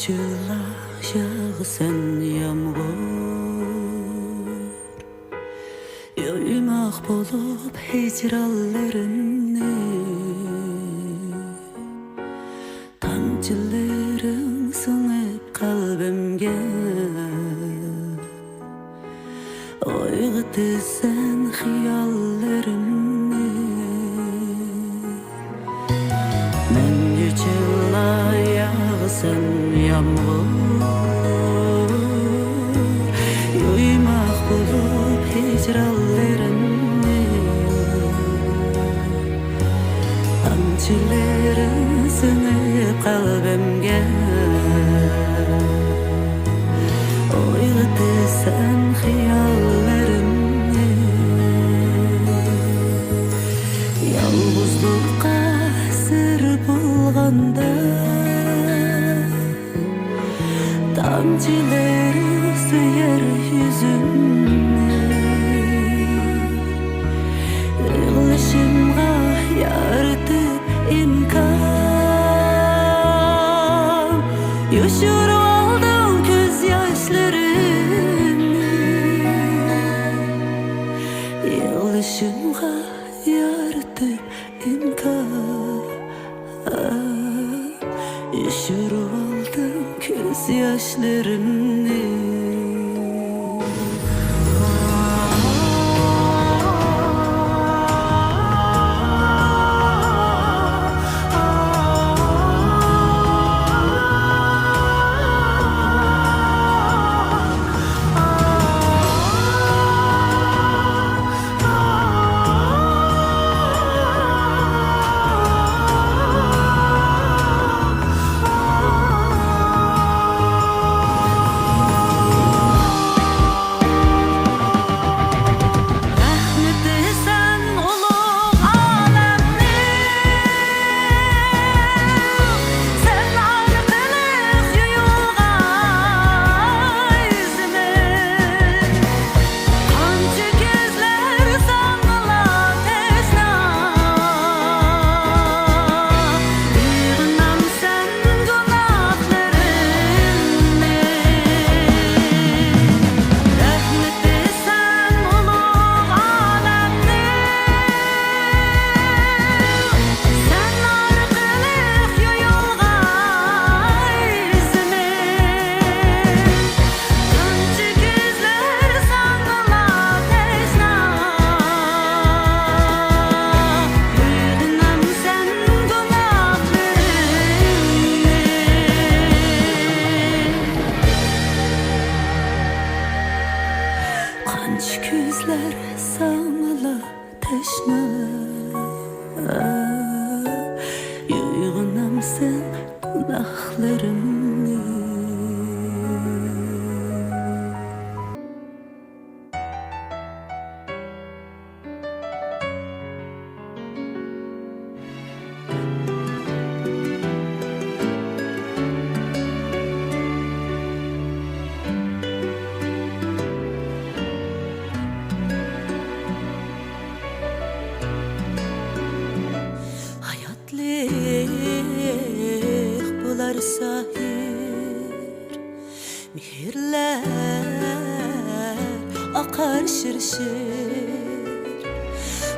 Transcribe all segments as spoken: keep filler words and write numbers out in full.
يىللار ياغىسەن يامغۇر، يۇيماق بولۇپ ھىجرانلىرىمنى، تامچىلىرىڭ سىڭىپ قەلبىمگە. ئويغىتىسەن خىياللىرىمنى. مەڭگۈ چىللا ياغىسەن يامغۇر، يۇيماق بولۇپ ھىجرانلىرىمنى. تامچىلىرىڭ سىڭىپ قەلبىمگە، ئويغىتىسەن خىياللىرىمنى. يالغۇزلۇققا ئەسىر بولغاندا، تامچىلىرى سۆيەر يۈزۈمنى. يىغلىشىمغا يارىتىپ ئىمكان، يوشۇرۇۋالدىڭ كۆز ياشلىرىمنى. يىغلىشىمغا يارىتىپ ئىمكان، يوشۇرۇۋالدىڭ كۆز ياشلىرىمنى. رەھمىتى سەن ئۇلۇغ ئالەمنىڭ، سەن ئارقىلىق يۇيۇلغاي زېمىن. قانچە كۆزلەر ساڭىلا تەشنا، يۇيغىنامسەن گۇناھلىرىمنى. رەھمىتى سەن ئۇلۇغ ئالەمنىڭ، سەن ئارقىلىق يۇيۇلغاي زېمىن. قانچە كۆزلەر ساڭىلا تەشنا، يۇيغىنامسەن گۇناھلىرىمنى. قانچە كۆزلەر ساڭىلا تەشنا، يۇيغىنامسەن گۇناھلىرىمنى. ھاياتلىق بولار ساھىر، مېھىرلەر ئاقار شىر-شىر.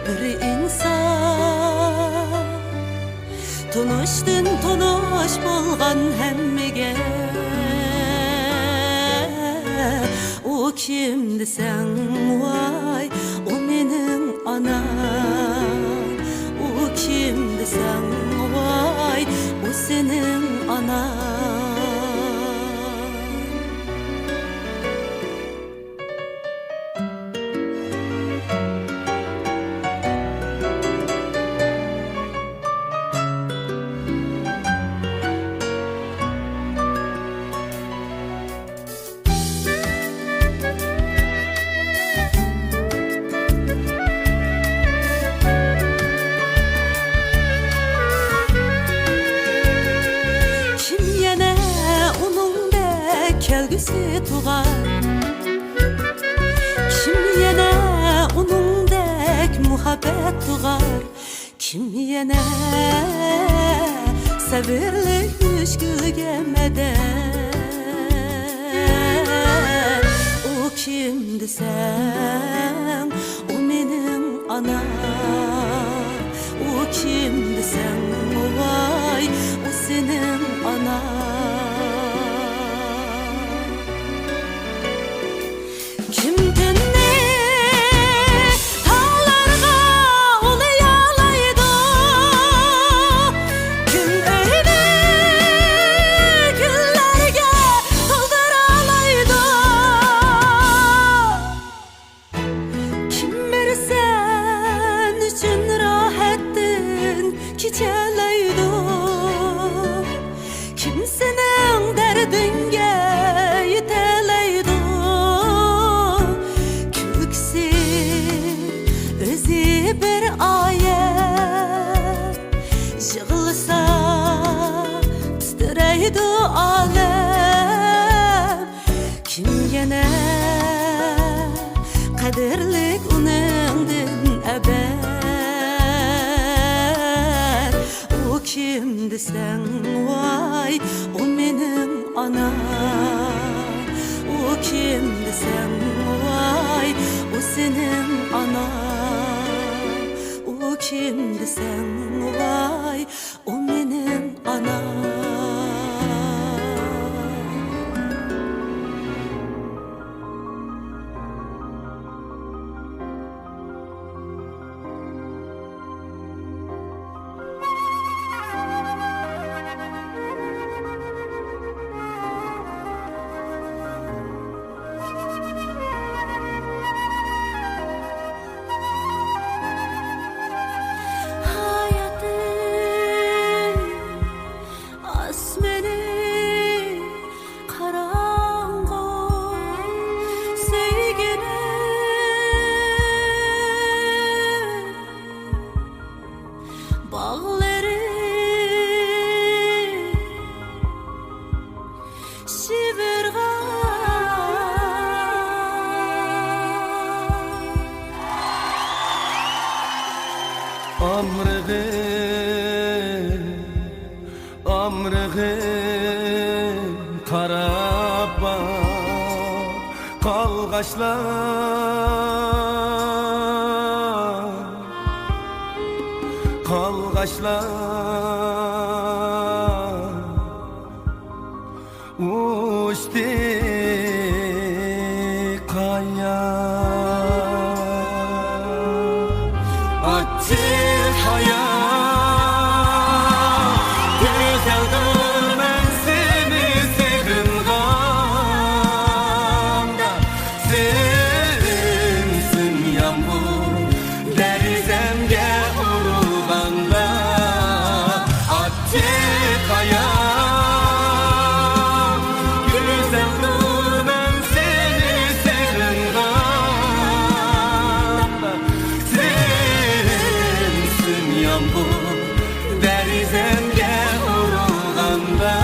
بىر ئىنسان تونۇشتىن تونۇش بولغان ھەممىگە، ئۇ كىم دېسەڭ، ۋاي، ئۇ مېنىڭ ئانام. ئۇ كىم دېسەڭ، ۋاي، ئۇ سېنىڭ ئاناڭ. كىم يەنە ئۇنىڭدەك كەلگۈسى تۇغار؟ كىم يەنە ئۇنىڭدەك مۇھەببەت تۇغار؟ كىم يەنە سەۋرلىك مۈشكۈلگە مەدەت. ئۇ كىم دېسەڭ، ئۇ مېنىڭ ئانام. ئۇ كىم دېسەڭ، ۋاي، ئۇ سېنىڭ ئاناڭ. كىم كۈننى تاغلارغا ئۇلىيالايدۇ؟ كىم ئۆينى گۈللەرگە تولدۇرالايدۇ؟ كىم بىر سەن ئۈچۈن راھەتتىن كېچەلەيدۇ؟ كىم سېنىڭ دەردىڭگە يېتەلەيدۇ؟ كۈلكىسى ئۆزى بىر ئايەت، يىغلىسا تىترەيدۇ ئالەم. كىم يەنە قەدىرلىك ئۇنىڭدىن ئەبەد؟ ئۇ كىم دېسەڭ، ۋاي، ئۇ مېنىڭ ئانام. ئۇ كىم دېسەڭ، ۋاي، ئۇ سېنىڭ ئاناڭ. ئۇ كىم دېسەڭ، ۋاي، ئۇ مېنىڭ ئانام. ھاياتىم ئاسمىنى قاراڭغۇ، سۆيگۈنۈم باغلىرى شىۋىرغان. ئامرىغىم، ئامرىغىم قاراپ باق، قالغاچلار، قالغاچلار ئۇچتى قايا. ئاچچىق ھايا، گۈزەلدۇر مەن سېنى سېغىنغاندا. سىلسىم يامغۇر دېرىزەمگە ئۇرغاندا، ئاچچىق ھايا، گۈزەلدۇر مەن سېنى سېغىنغاندا. سىلسىم يامغۇر دېرىزەمگە ئۇرغاندا.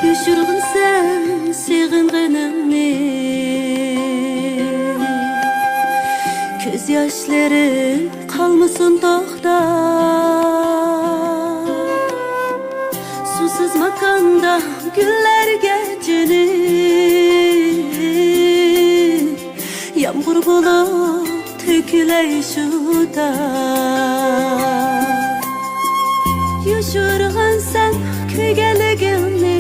يوشۇرغىنسەن سېغىنغىنىڭنى، كۆز ياشلىرىم قالمىسۇن توختاپ. سۇسىز ماكاندا گۈللەرگە چېنىپ، يامغۇر بولۇپ تۆكۈلەي شۇ تاغ. يوشۇرغانسەن كۆيگەنلىكىڭنى،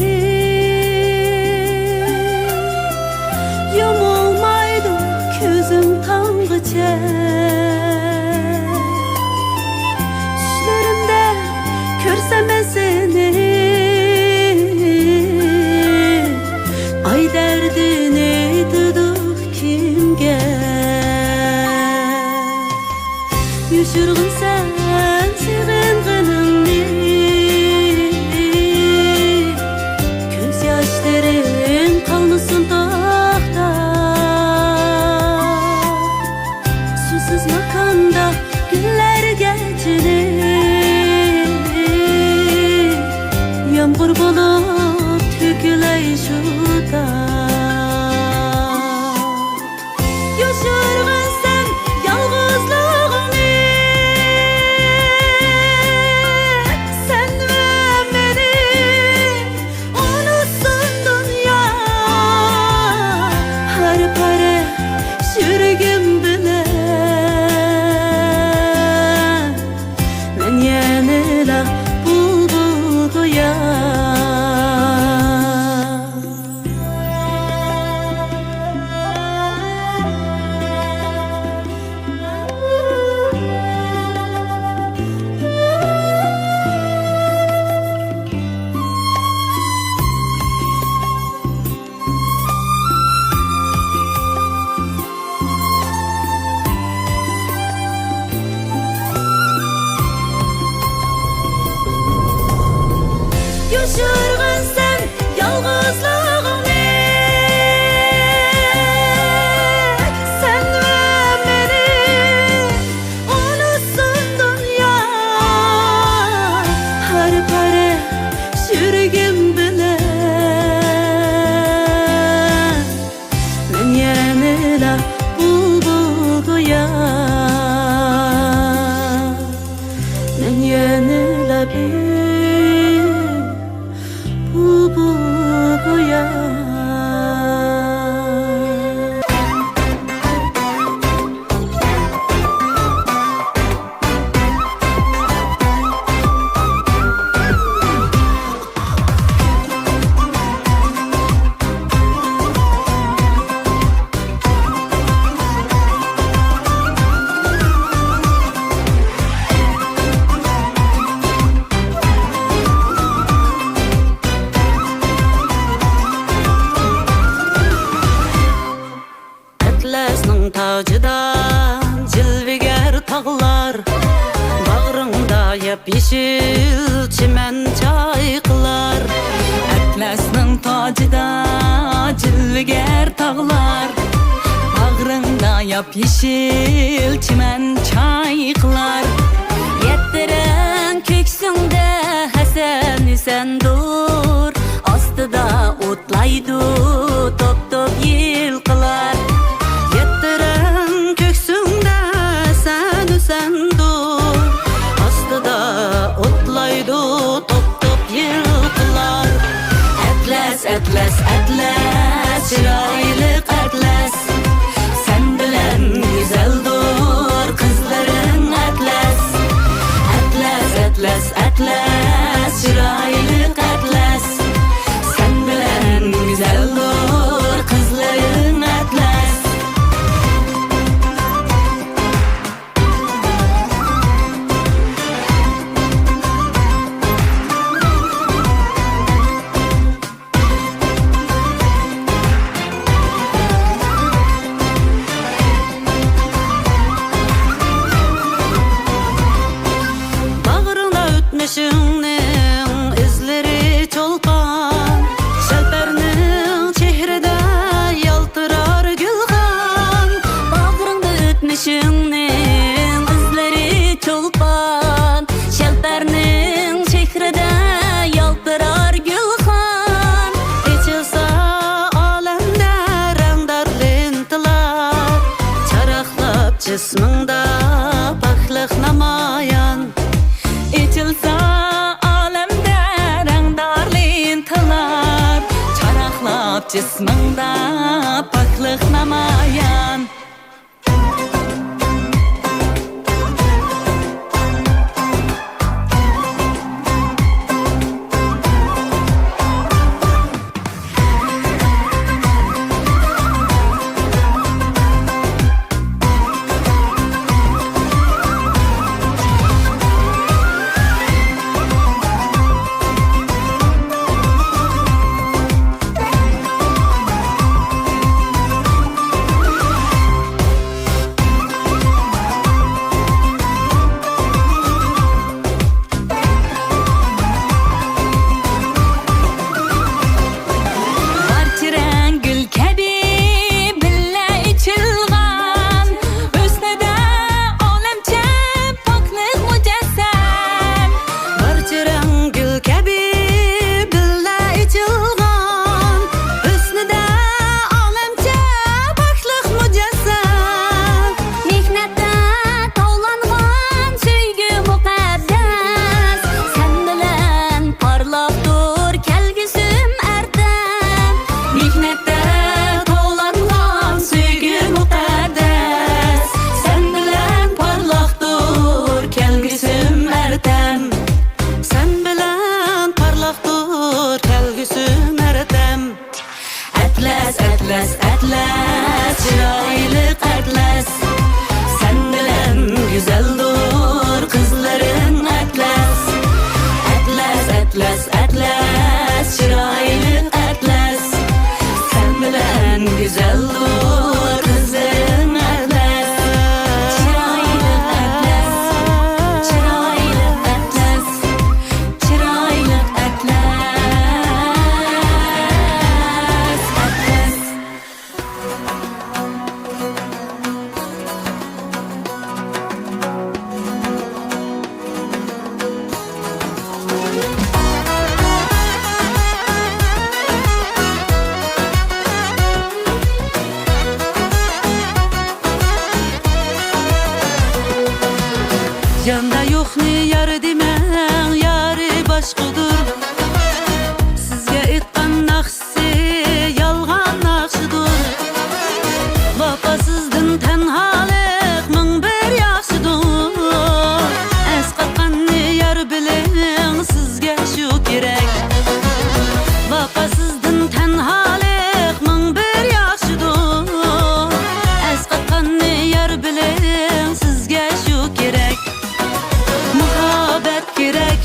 يۇمۇلمايدۇ كۆزۈم تاڭغىچە. چۈشلىرىمدە كۆرسەم مەن سېنى، ئاي دەردىنى ئېيتىدۇ كىمگە؟ يوشۇرغىنسەن سېغىنغىنىڭنى، كۆز ياشلىرىم قالمىسۇن توختاپ. سۇسىز ماكاندا گۈللەرگە چېنىپ، يامغۇر بولۇپ تۆكۈلەي شۇ تاغ. يوشۇرغىنسەن يالغۇزلۇقۇڭنى، سەن ۋە مېنى ئۇنۇتسۇن دۇنيا. ھەر پارە يۈرىكىم بىلەن مەن يەنىلا بۇلبۇل گويا. يوشۇرغىنسەن يالغۇزلۇقۇڭنى، سەن ۋە مېنى ئۇنۇتسۇن دۇنيا. ھەر پارە يۈرىكىم بىلەن مەن يەنىلا بۇلبۇل گويا، مەن يەنىلا بىر بۇلبۇل گويا. ئەتلەسنىڭ تاجىدا جىلۋىگەر تاغلار، باغرىڭدا ياپيېشىل چىمەن چايقىلار. ئەتلەسنىڭ تاجىدا جىلۋىگەر تاغلار، باغرىڭدا ياپيېشىل چىمەن چايقىلار. يەتتە رەڭ كۆكسۈڭدە ھەسەن ھۈسەندۇر، ئاستىدا ئوتلايدۇ توپ-توپ يىلقىلار. يەتتە رەڭ كۆكسۈڭدە ھەسەن ھۈسەندۇر، ئاستىدا ئوتلايدۇ توپ-توپ يىلقىلار. ئەتلەس، ئەتلەس، ئەتلەس، چىرايلىق ئەتلەس، سەن بىلەن گۈزەلدۇر قىزلىرىڭ ئەتلەس. ئەتلەس، ئەتلەس، ئەتلەس، چىرايلىق ئەتلەس، سەن بىلەن گۈزەلدۇر قىزلىرىڭ ئەتلەس. جىسمىڭدا پاكلىق نامايان. بارچە رەڭ گۈل كەبى بىللە ئېچىلغان، ھۆسنىدە ئالەمچە پاكلىق مۇجەسسەم. بارچە رەڭ گۈل كەبى بىللە ئېچىلغان، ھۆسنىدە ئالەمچە پاكلىق مۇجەسسەم. مېھنەتتە تاۋلانغان سۆيگۈ مۇقەددەس، سەن بىلەن پارلاقتۇر كەلگۈسىم ئەردەم. مېھنەتتە تاۋلانغان سۆيگۈ مۇقەددەس، سەن بىلەن پارلاقتۇر كەلگۈسىم ئەردەم. سەن بىلەن پارلاقتۇر كەلگۈسىم ئەردەم. ئەتلەس، ئەتلەس، ئەتلەس، چىرايلىق ئەتلەس. سەن بىلەن گۈزەلدۇر قىزلىرىڭ ئەتلەس. ئەتلەس، ئەتلەس، ئەتلەس، چىرايلىق ئەتلەس. سەن بىلەن گۈزەلدۇر قىزلىرىڭ ئەتلەس. چىرايلىق ئەتلەس، چىرايلىق ئەتلەس. چىرايلىق ئەتلەس، ئەتلەس. جاندا يوقنى يار دېمەڭ، يارى باشقىدۇر. سىزگە ئېيتقان ناخشىسى يالغان ناخشىدۇر. ۋاپاسىزدىن تەنھالىق مىڭ بىر ياخشىدۇر. ئەسقاتقاننى يار بىلىڭ، سىزگە شۇ كېرەك. ۋاپاسىزدىن تەنھالىق مىڭ بىر ياخشىدۇر. ئەسقاتقاننى يار بىلىڭ، سىزگە شۇ كېرەك. مۇھەببەت كېرەك،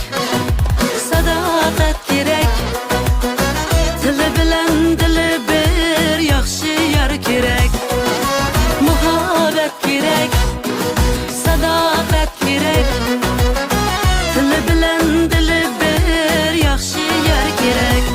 ساداقەت كېرەك، تىلى بىلەن دىلى بىر ياخشى يار كېرەك. مۇھەببەت كېرەك، ساداقەت كېرەك، تىلى بىلەن دىلى بىر ياخشى يار كېرەك.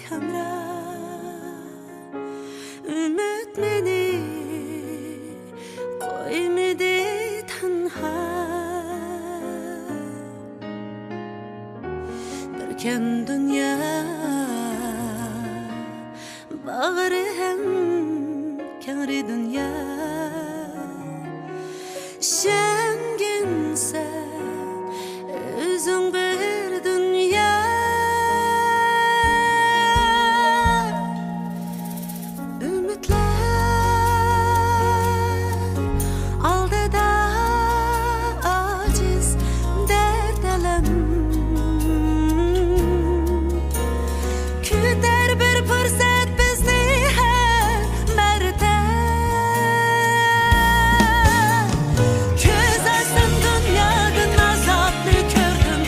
ھەمراھ، ئۈمىد مېنى قويمىدى تەنھا. بىركەم دۇنيا، باغرى ھەم كەڭرى دۇنيا. ئىشەنگىنسەن ئۆزۈڭ بىر دۇنيا. ئۈمىدلەر ئالدىدا ئاجىز دەرد-ئەلەم. كۈتەر بىر پۇرسەت بىزنى ھەر مەردە. كۆز ئاچسام دۇنيادىن ئازابنى كۆردۈم.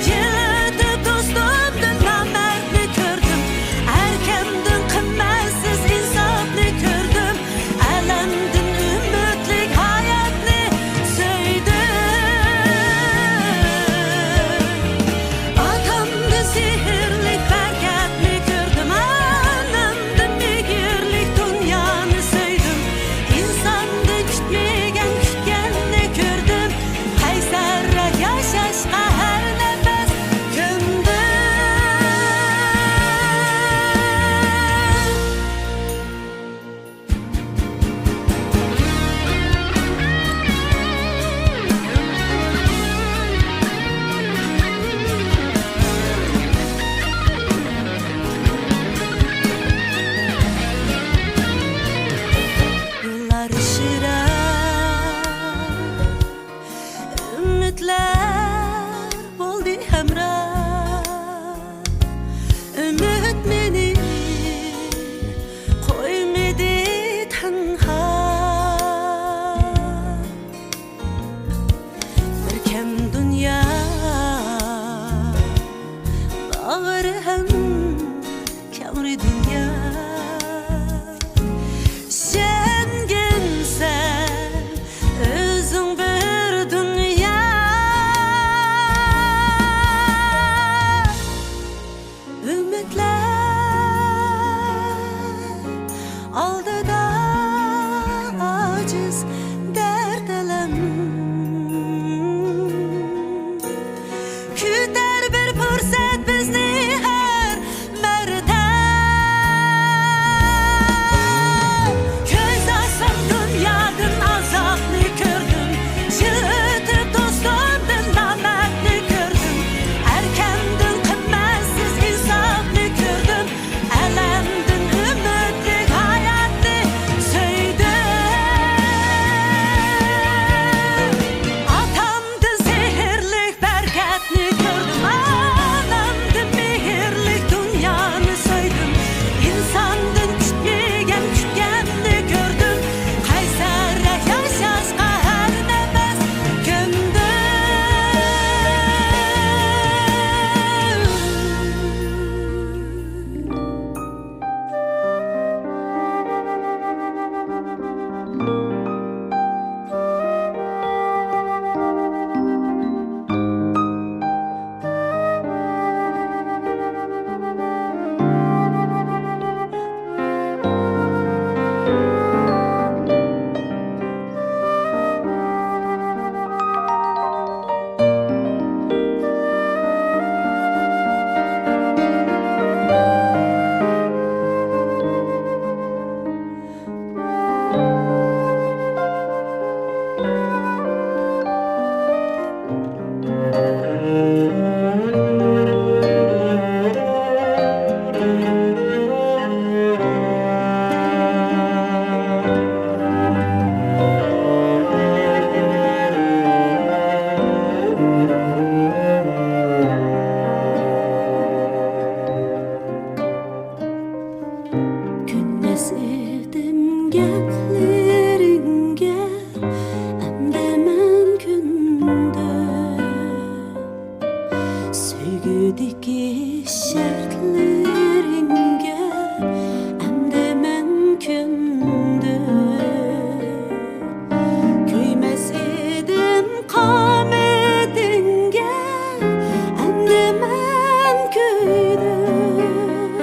يىل ئۆتۈپ دوستۇمدىن نامەردنى كۆردۈم. ئەركەمدىن قىممەتسىز ئىنساپنى كۆردۈم. ئەلەمدىن ئۈمىدلىك ھاياتنى سۆيدۈم. ئاتامدىن سېھىرلىك بەرىكەتنى كۆردۈم. ئانامدىن مېھىرلىك دۇنيانى سۆيدۈم. ئىنساندىن كۈتمىگەن كۈتكەننى كۆردۈم. قەيسەررەك ياشاشقا ھەر نەپەس كۆندۈم. يوللار شىرە، ئۈمىدلەر بولدى ھەمراھ. ئۈمىد مېنى قويمىدى تەنھا. بىركەم دۇنيا، باغرى ھەم كەڭرى دۇنيا. ئىشەنگىنسەن ئۆزۈڭ بىر دۇنيا. ئۈمىدلەر ئالدىدا ئاجىز دەرد-ئەلەم. كۈتەر بىر پۇرسەت بىزنى ھەر مەردە. كۆز ئاچسام دۇنيادىن ئازابنى كۆردۈم. يىل ئۆتۈپ دوستۇمدىن نامەردنى كۆردۈم. ئەركەمدىن قىممەتسىز ئىنساپنى كۆردۈم. ئەلەمدىن ئۈمىدلىك ھاياتنى سۆيدۈم. ئاتامدىن سېھىرلىك بەرىكەتنى كۆردۈم. ئانامدىن مېھىرلىك دۇنيانى سۆيدۈم. ئىنساندىن كۈتمىگەن كۈتكەننى كۆردۈم. قەيسەررەك ياشاشقا ھەر نەپەس كۆندۈم. كۆنمەس ئىدىم گەپلىرىڭگە، ئەمدى مەن كۆندۈم. سۆيگۈدىكى شەرتلىرىڭگە، ئەمدى مەن كۆندۈم. كۆيمەس ئىدىم قامىتىڭگە، ئەمدى مەن كۆيدۈم.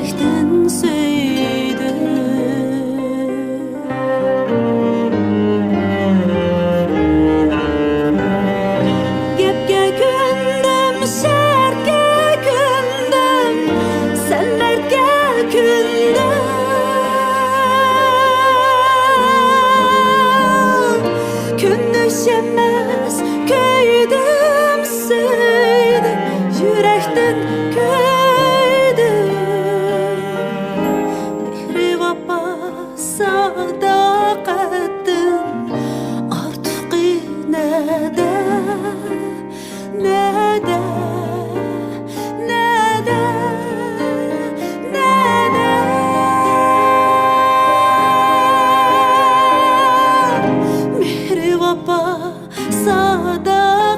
يۈرەكتىن سۆيدۈم. گەپكە كۆندۈم، شەرتكە كۆندۈم، سەن دەردكە كۆندۈڭ. كۆندۈش ئەمەس، كۆيدۈم، سۆيدۈم، يۈرەكتىن كۆيدۈم. مېھرى ۋاپا ساداقەتتىن ئارتۇقى نەدە، نەدە، نەدە، نەدە؟ مېھرى ۋاپا ساداقەتتىن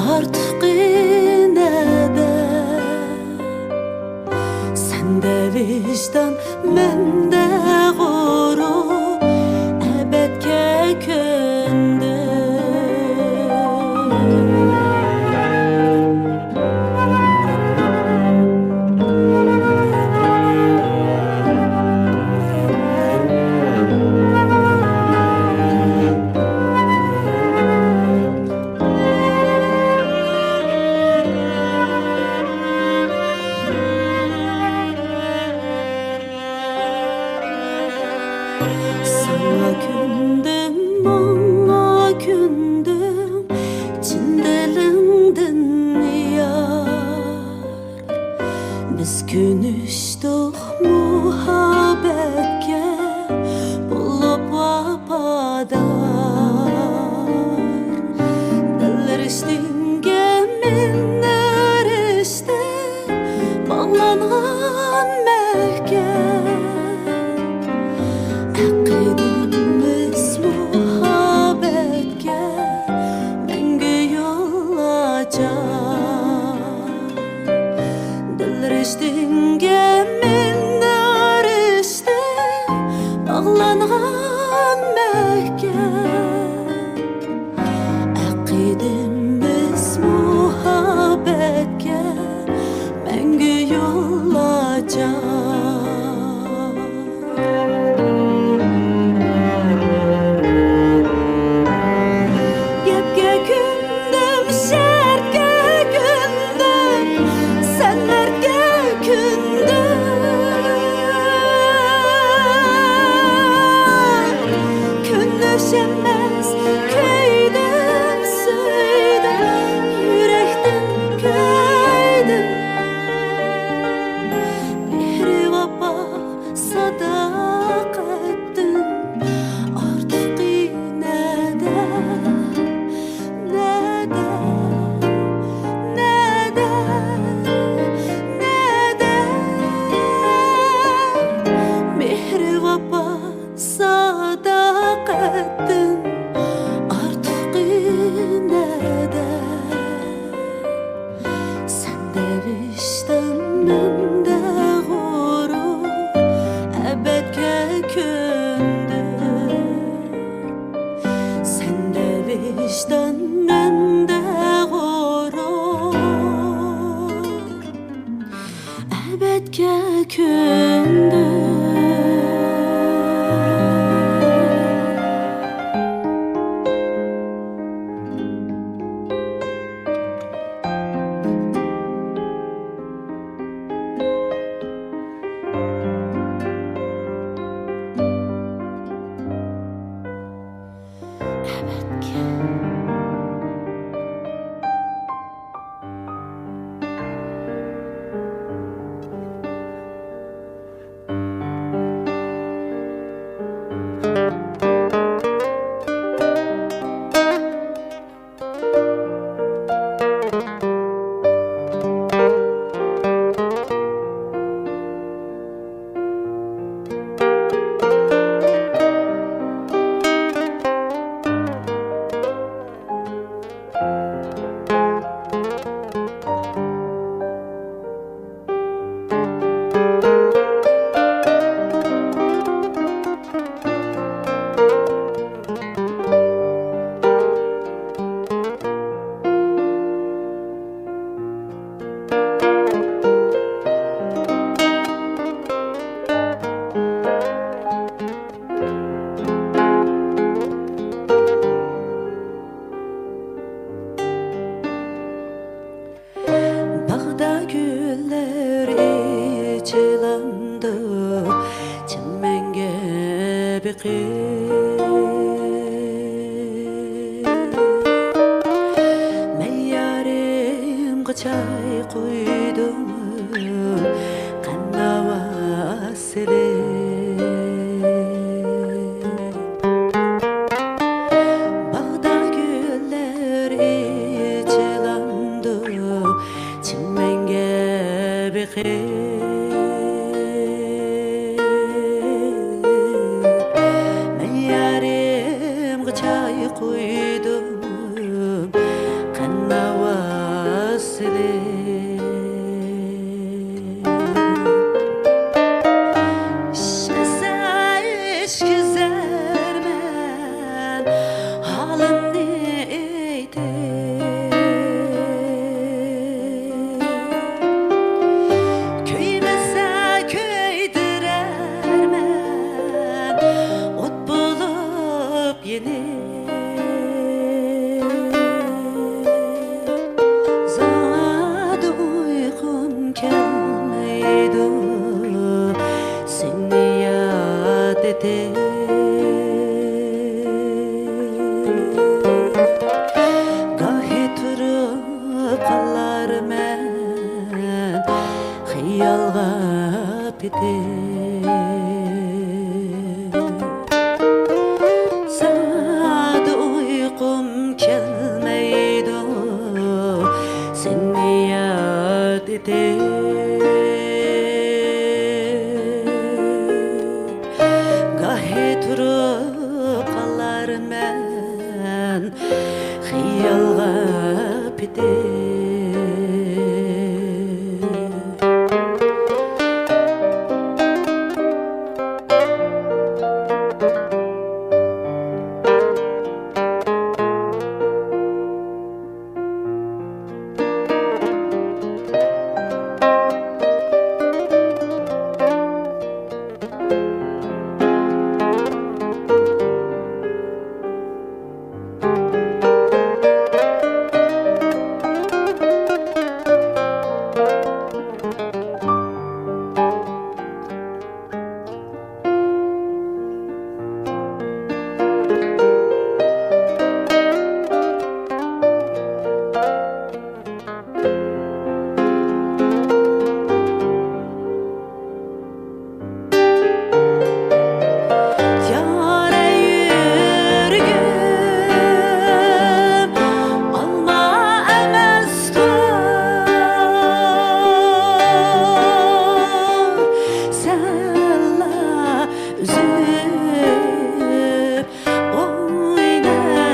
ئارتۇقى نەدە؟ سەندە ۋىجدان، مەندە غۇرۇر، ئەبەدكە كۆندۈم. ساڭا كۆندۈم، ماڭا كۆندۈم، چىن دىلىڭدىن يار. بىز كۆنۈشتۇق مۇھەببەتكە، بولۇپ ۋاپادار. دىلرىشتىڭگە مەن ئېرىشتىم، باغلانغان مەھكەم. ئەقىدىمىز مۇھەببەتكە، مەڭگۈ يول ئاچار. دىلرىشتىڭگە مەن ئېرىشتىم، باغلانغان مەھكەم. ئەقىدىمىز مۇھەببەتكە، مەڭگۈ يول ئاچار. گەپكە كۆندۈم، شەرتكە كۆندۈم، سەن مەردكە كۆندۈڭ. كۆندۈش ئەمەس، كۆيدۈم، سۆيدۈم، يۈرەكتىن كۆيدۈم. مېھرى ۋاپا ساداقەتتىن ئارتۇقى نەدە، نەدە، نەدە، نەدە؟ مېھرى ۋاپا ساداقەتتىن ئارتۇقى نەدە؟ سەندە ۋىجدان، مەندە غۇرۇر، ئەبەدكە كۆندۈم. سەندە ۋىجدان، مەندە غۇرۇر، ئەبەدكە كۆندۈم. چىلامدۇ چىمەنگە بېقىپ. مەن يارىمغا چاي قۇيدۇم، قەنت ناۋا سېلىپ. باغدا گۈللەر ئېچىلامدۇ چىمەنگە بېقىپ. مەن يارىمغا چاي قۇيدۇم، قەنت ناۋا سېلىپ. ئىشقىسە ئىچكۈزەرمەن ھالىمنى ئېيتىپ. كۆيمىسە كۆيدۈرەرمەن ئوت بولۇپ يېنىپ. زادى ئۇيقۇم كەلمەيدۇ سېنى ياد ئېتىپ. گاھى تۇرۇپ قالارمەن خىيالغا پېتىپ. زادى ئۇيقۇم كەلمەيدۇ سېنى ياد ئېتىپ. گاھى تۇرۇپ قالارمەن خىيالغا پېتىپ. يارە يۈرىكىم ئالما ئەمەستۇر، سەنلا ئۈزۈپ ئوينايدىغان.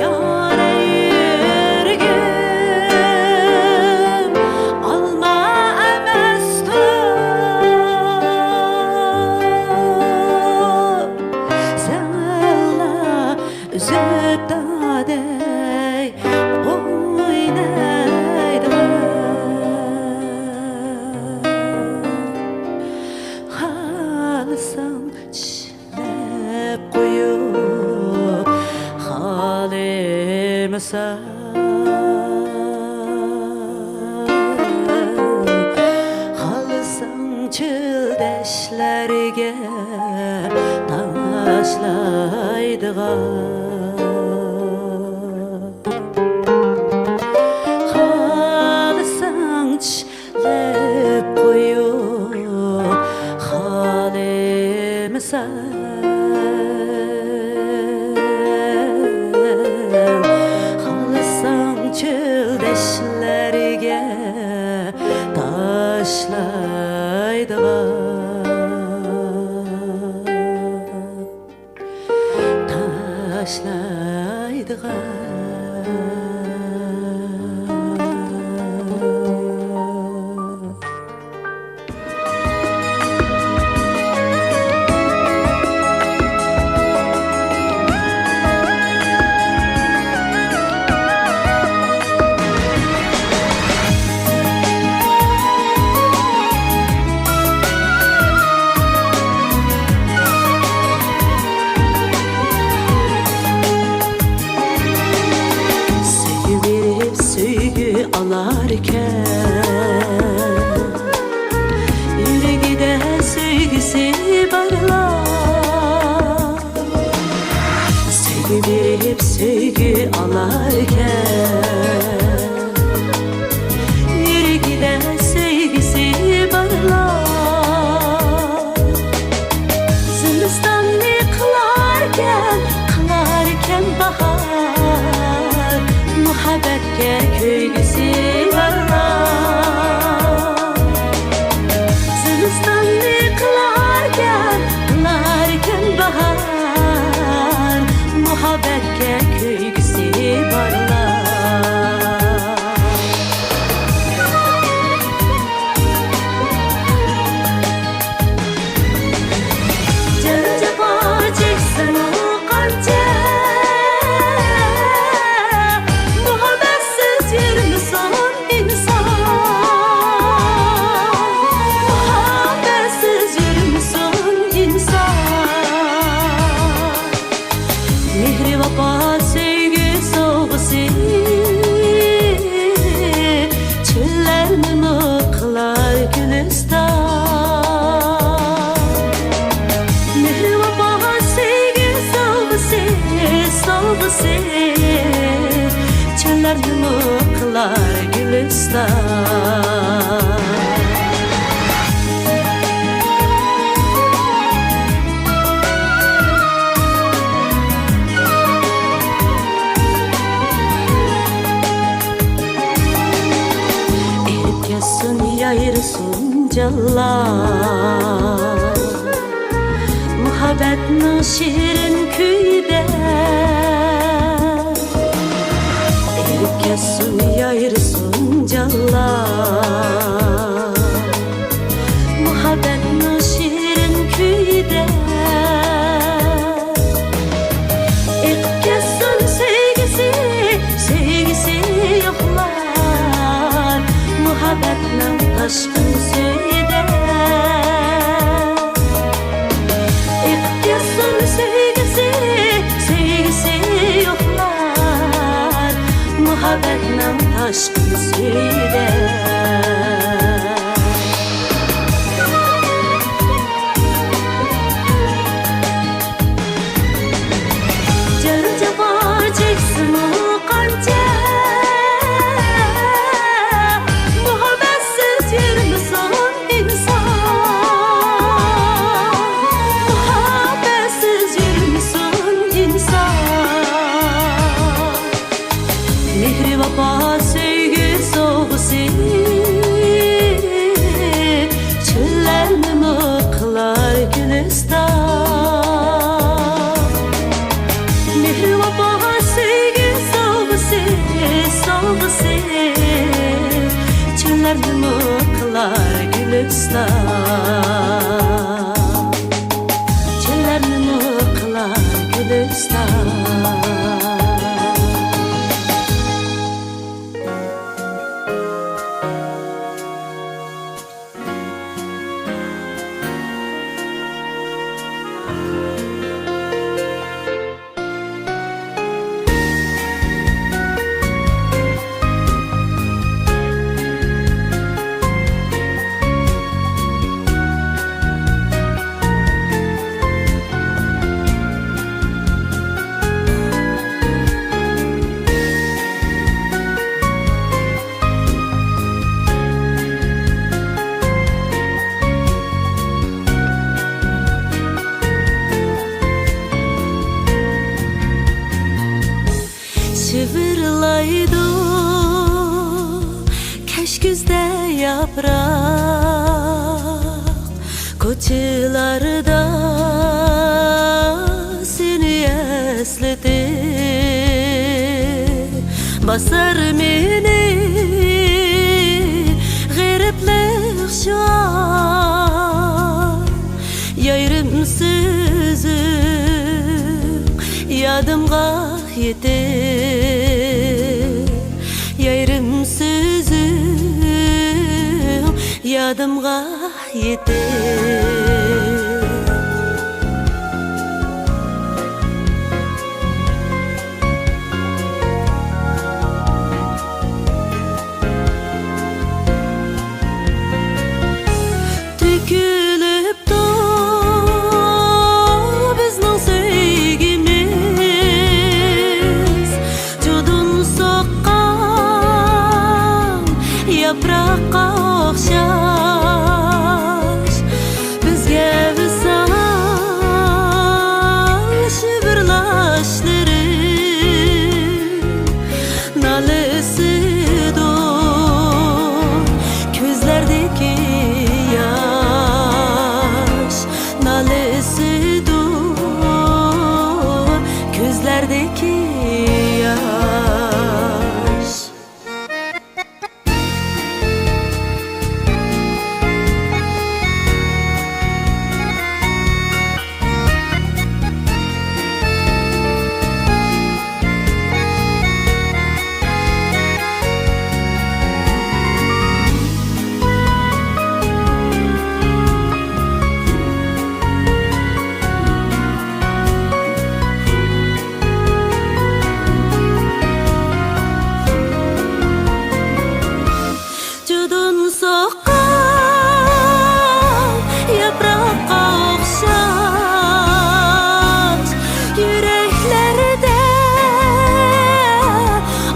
يارە يۈرىكىم ئالما ئەمەستۇر، سەنلا ئۈزۈپ دادەي ئوينايدىغان. خالىساڭ چىشلەپ قويۇپ، خالىمىساڭ، خالىساڭ چۆل دەشتلەرگە تاشلايدىغان. خالىساڭ چىشلەپ قويۇپ، خالىمىساڭ، خالىساڭ چۆل دەشتلەرگە تاشلايدىغان. تاشلايدىغان. ئالاركەن، يۈرىكىدە سۆيگۈسى بارلار. سۆيگۈ بېرىپ سۆيگۈ ئالاركەن، يۈرىكىدە سۆيگۈسى بارلار. زىمىستاننى قىلاركەن، قىلاركەن باھار، مۇھەببەتكە كۆيگۈسى بارلار. زىمىستاننى قىلاركەن، قىلاركەن باھار، مۇھەببەتكە كۆيگۈسى بارلار. جەڭ جاپا چەكسىمۇ قانچە، مۇھەببەتسىز يۈرمىسۇن ئىنسان، مۇھەببەتسىز يۈرمىسۇن ئىنسان. مېھرى ۋاپا سۆيگۈ سوۋغىسى، چۆللەرنىمۇ قىلار گۈلىستان. مېھرى ۋاپا سۆيگۈ سوۋغىسى، سوۋغىسى، چۆللەرنىمۇ قىلار گۈلىستان. ئېلىپ كەتسۇن، يايرىسۇن جانلار، مۇھەببەتنىڭ شېرىن كۈيىدە. ئېلىپ كەتسۇن، يايرىسۇن جانلار، مۇھەببەتنىڭ شېرىن كۈيىدە. ئېقىپ كەتسۇن سۆيگۈسى، سۆيگۈسى يوقلار، مۇھەببەتنىڭ تاشقىن سۈيىدە. ئېقىپ كەتسۇن سۆيگۈسى، سۆيگۈسى يوقلار، مۇھەببەتنىڭ تاشقىن سۈيىدە. جەڭ جاپا چەكسىمۇ قانچە، مۇھەببەتسىز يۈرمىسۇن ئىنسان، مۇھەببەتسىز يۈرمىسۇن ئىنسان. مېھرى ۋاپا سۆيگۈ سوۋغىسى، چۆللەرنىمۇ قىلار گۈلىستان. مېھرى ۋاپا سۆيگۈ سوۋغىسى، سوۋغىسى، چۆللەرنىمۇ قىلار گۈلىستان. چۆللەرنىمۇ قىلار گۈلىستان. شىۋىرلايدۇ كەچكۈزدە ياپراق، كوچىلاردا سېنى ئەسلىتىپ، باسار مېنى غېرىبلىق شۇئار. يايرىم سۆزۈڭ يادىمغا يېتىپ، يايرىم سۆزۈڭ يادىمغا يېتىپ. ياپراققا ئوخشاش بىزگە ۋىسال شىۋىرلاشلىرى، نالىسىدۇ كۆزلەردىكى ياش، نالىسىدۇ كۆزلەردىكى ياش. جۇدۇن سوققان ياپراققا ئوخشاش، يۈرەكلەردە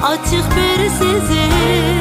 ئاچچىق بىر سېزىم.